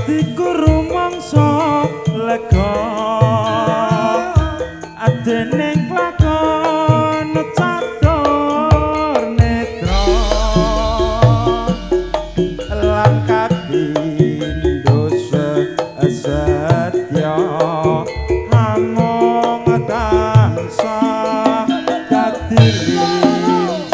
Atiku rumangsa lega adening lakon catur netra lan kapindo setya amung tansah dadi limburan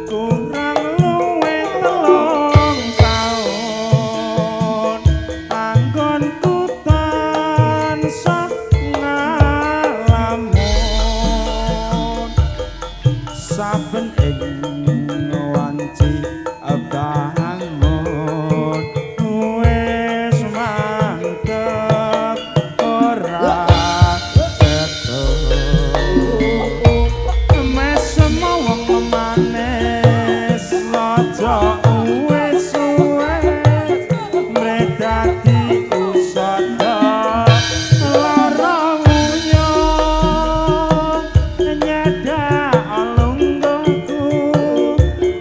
kurang luwih 3 taun anggonku tansah ngalamun saben ing wanci bangun wis mantep ora ketok mesem wong manis aja wis suwe mredadi usada lara nguyuh nyedak lungguhku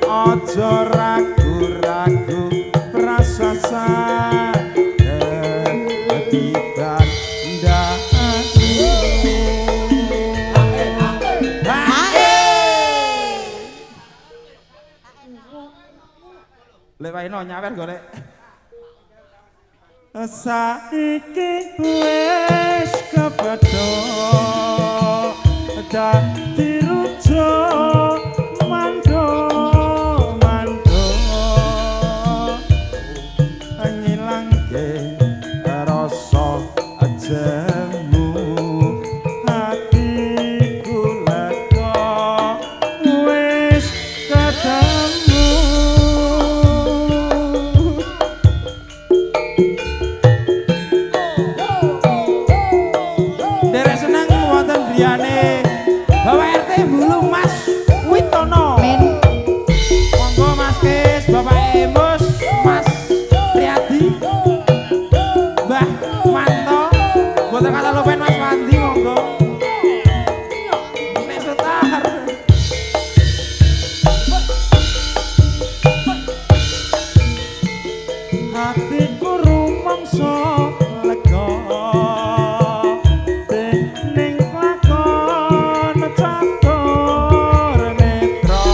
aja ragu-ragu prasasa ketiban ndaku. Lek wae no nyawer golek. Saiki wis kepethuk dadi rujuk mando mando ngilangke rasa jemu atiku lega wis ketemu. Derek seneng wonten griyane Bapak RT Bulung Mas Witono. Min. Monggo Mas Kis, Bapak Emus, Mas Priyadi, Mbah Manto, mboten kata lupen Mas Wandi monggo. Nek setar. Hatiku rumangsa lega dening lakon catur netra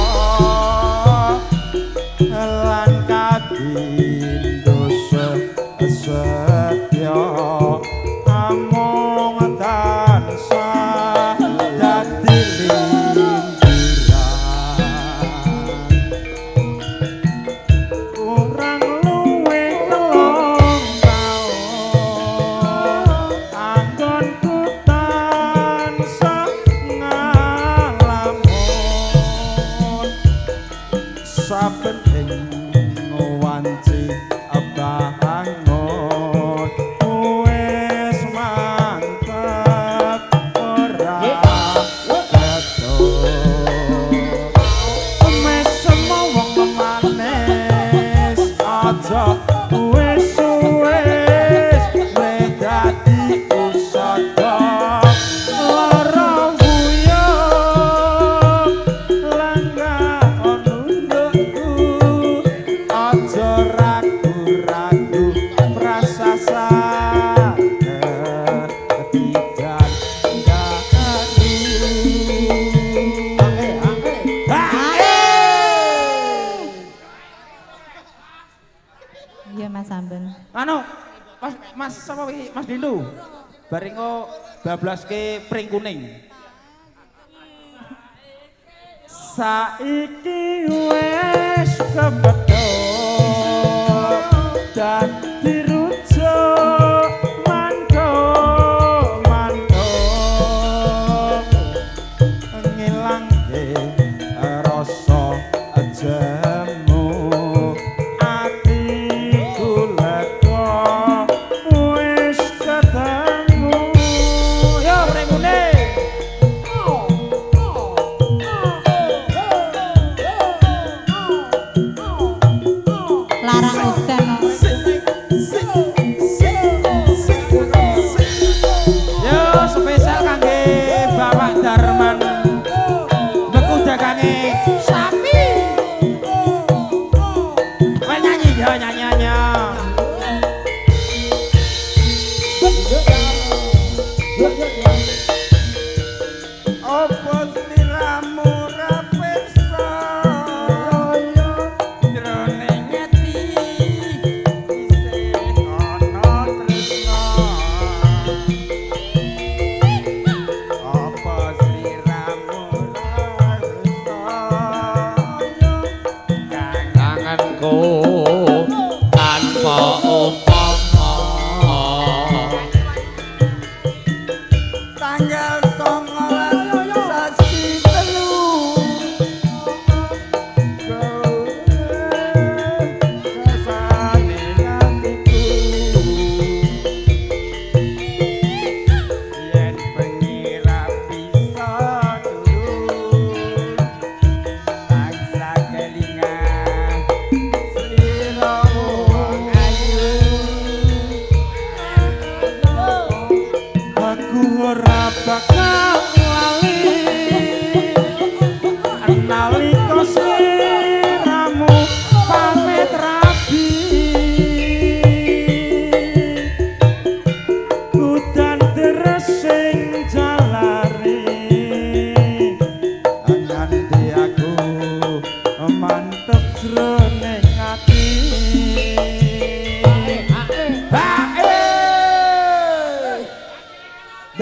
lan kapindo setya amung tansah dadi limburan kurang luwih 3 taun anggonku tansah ngalamun saben ing wanci bangun wis mantep ora ketok mesem wong manis aja wis wis mredadi usada lara nguyuh langgah nundukku aja ragu-ragu prasasa ketiban ndaku. Iya Mas Samben. Anu, Mas Mas sapa iki? Mas Dindu. Bareng kok bablaske pring kuning. Saiki wis kepethuk dadi rujuk mantuk mantuk ngilangke rasa jemu atiku lega wis ketemu. Yo pring kuning. Larang udan.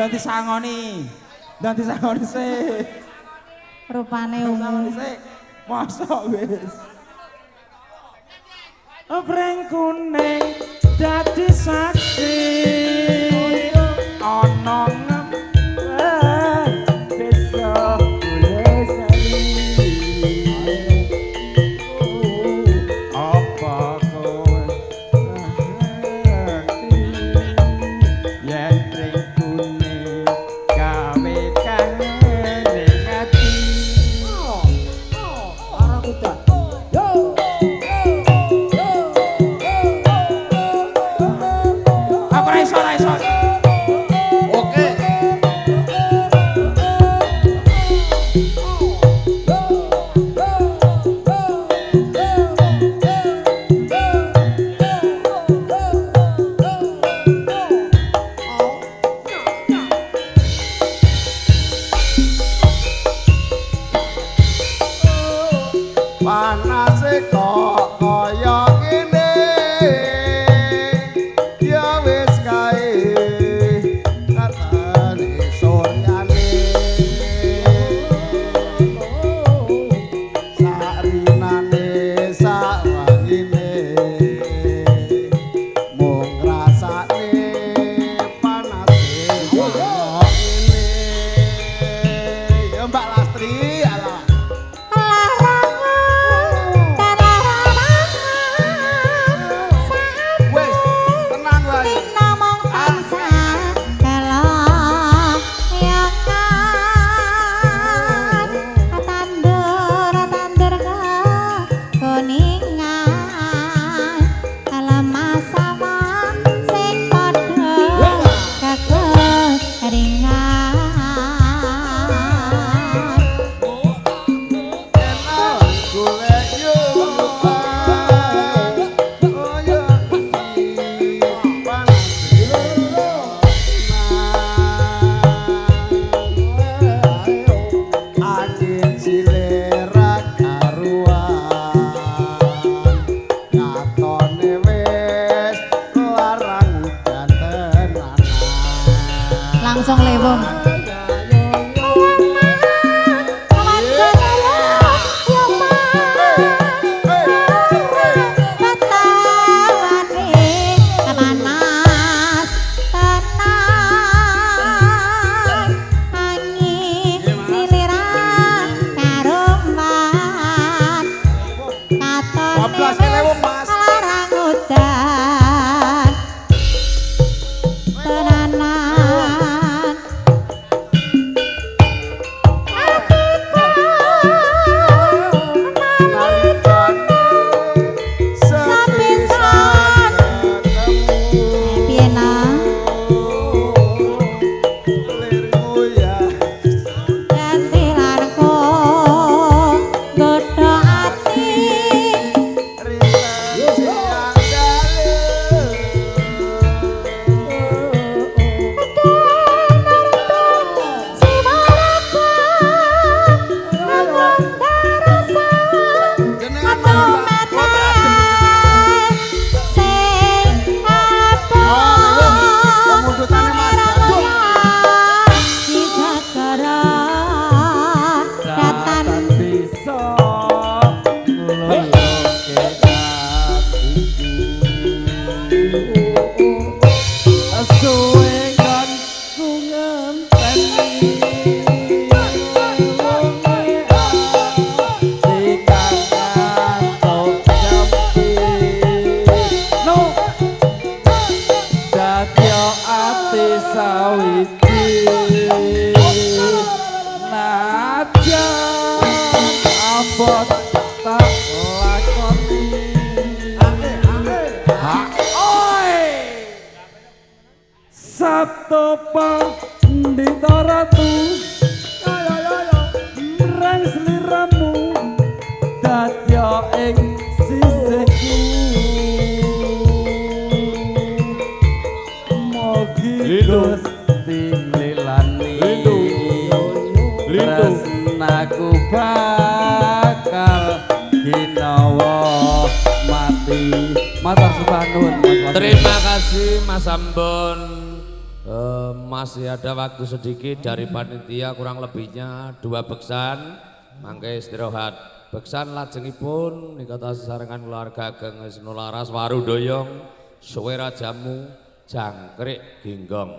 Dan disangoni. Dan disangoni sik. Rupane ungu. Sik. Mosok wis. Pring kuning dadi saksi ana desa Gulesari. Apa kowe ngerti yen pring kuning gawe kangen ning ati? Ora udan. Yo. Aku ora iso, ora iso. Oke. Panase kok kaya ngene, ya wis kae katane suryane, sarinane sawangine mung rasane panase kaya ngene. Ya Mbak Lastri, alah. Wes, tenang wae. Enak golek yo pan. Oh ya iki panase angin silera karuan, katone wis larang udan tenanan. Langsung lewung. Mas. Larang udan tenanan. Nalikane sepisan ketemu, Piye na? Lirmu ya Ganti lanku godho ati. rinten siang dalu. Jenengan mau Mbak? Oh, pemundutane Mas Bandung. Datan bisa ngloloke atiku. Suwe kon ku ngenteni dikangantuk sepi. No. Dadi ati sawiji najan abot tak lakoni. Oi. Sabto Pandita Ratu mrang sliramu dadya ing sisihku. Mugi Gusti nglilani tresnaku bakal ginawa mati. Matur sembah nuwun Mas Wahyu. Terima kasih Mas Ambon. Masih ada waktu sedikit dari panitia, kurang lebihnya dua beksan mangke istirahat. Beksan lajengipun nika sesarengan keluarga ageng Wisnu Laras Warudoyong, Suwera Jamu, Jangkrik Ginggong.